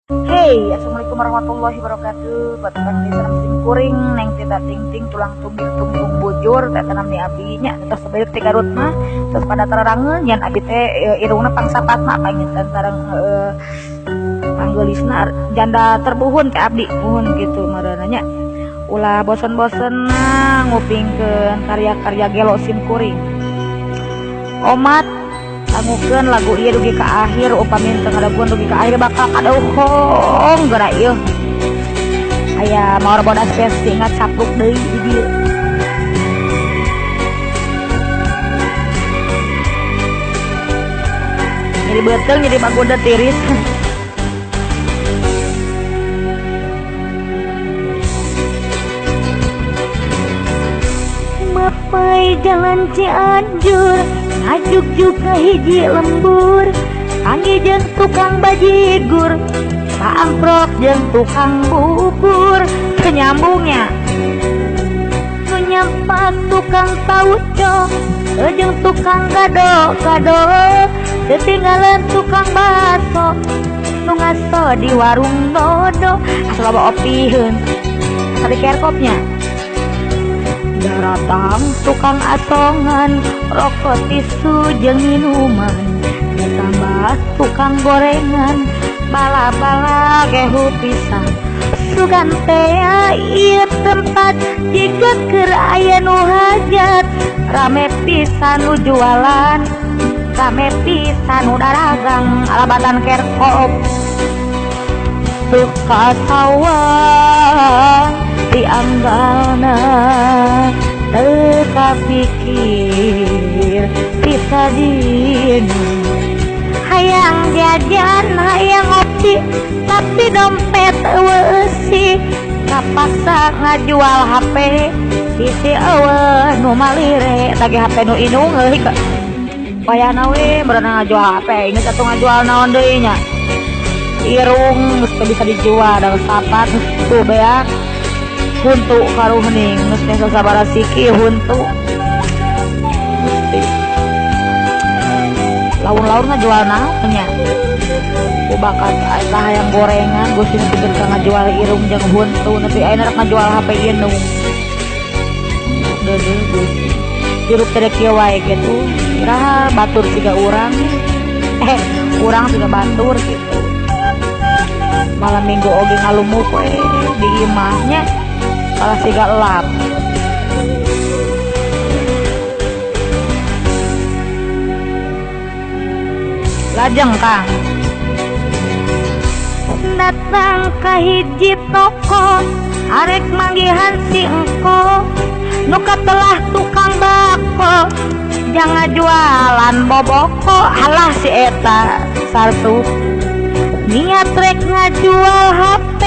Hey, assalamualaikum warahmatullahi wabarakatuh. Baturan di tanam sim kuring, neng tita ting ting tulang tunggil tungtung bujur, teh tanam di abinya, terus sebalik ti Garut mah, terus pada tararangeun nyan abi teh irungna pangsapatna panginten sareng panggeulisna janda terbuhun ke abdi muhun gitu marananya. Ulah bosen-bosen ngupingkeun karya-karya gelo sim kuring. Omat dangukeun lagu ieu dugi ka akhir, upami teu ngadaguan dugi ka akhir bakal kadeuhong geura ieu. Aya maor bodas versi ingat capluk deui di dieu. Jadi beuteung jadi bagoda tiris. Mapai jalan Cianjur ngajuk juga hiji lembur, kangge jeung tukang bajigur, saamprok jeung tukang bubur, kenyambungnya nu nyampak tukang tauco, jeung tukang gado-gado, ketinggalan tukang bakso, nu ngaso di warung dodo, asal loba opiheun, asal dikerkopnya. Daratang tukang asongan, rokok tisu jeung minuman, ditambah tukang gorengan, bala-bala gehu pisan. Sugan teh ieu tempat jika keur aya nu hajat, rame pisan nu jualan, rame pisan nu daragang, alabatan kerkop. Teu kasawang dianggalna, teu kapikir ti sadina. Hayang jajan, hayang ngopi, tapi dompet eueuh eusi, kapaksa ngajual HP, sisi eueuh nu malire, tagih HP nu inung euy ka. Wayahna we berenang ngajual HP, inget atuh ngajual naon deui nya. Irung geus teu bisa dijual, da sapat tuh beak. Huntu karuhning geus teh sabaraha siki huntu. Gusti. Laun-laun ngajual naon nya? Ku bakat eta hayang gorengan, Gusti nu pikir ka ngajual irung jeung huntu, nepi ayeuna rek ngajual HP inung. Deudeuh Gusti. Hirup teh kieu wae kitu. Iraha batur siga urang. Urang siga batur kitu. Malam minggu oge ngalumuk we di imahnya kalah siga elap. Lajeng Kang datang ka hiji toko, arek manggihan si engko, nu katelah tukang bako, jangan jualan boboko, alah si eta sartu. Niat rek ngajual HP,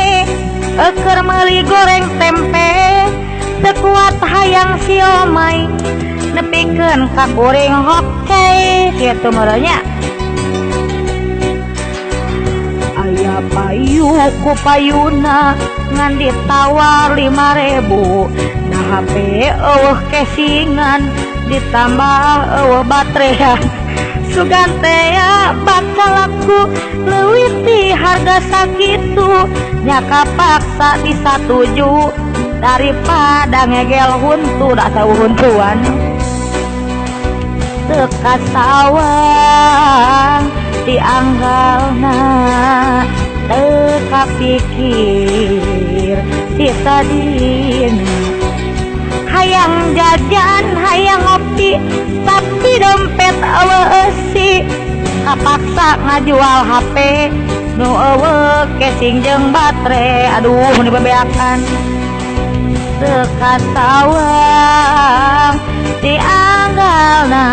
eukeur meuli goreng tempe, teu kuat hayang siomay, nepikeun ka kuring hokey kitu meureunnya. Aya payu ku payuna ngan ditawar 5.000, nah HP eueuh kesingan ditambah eueuh baterai. Sugan teh bakal laku leuwih ti harga sakitu, nya kapaksa disatuju daripada ngegel huntu da teu huntuan. Teu kasawang dianggalna, teu kapikir ti sadina. Hayang jajan, hayang ngopi, tapi dompet eueuh eusi, kapaksa ngajual HP nu eueuh casing jeung baterai. Aduh mun dibebeakan. Teu kasawang dianggalna,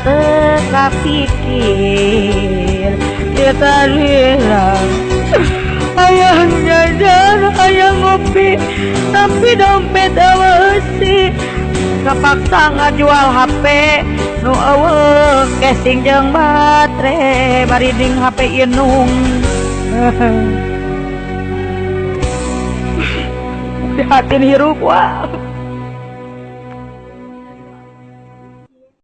teu kapikir ti sadina. Hayang jajan, hayang ngopi, tapi dompet eueuh eusi, kapaksa ngajual HP nu eueuh casing jeung baterai, bari ding HP inung. Prihatin hirup wah.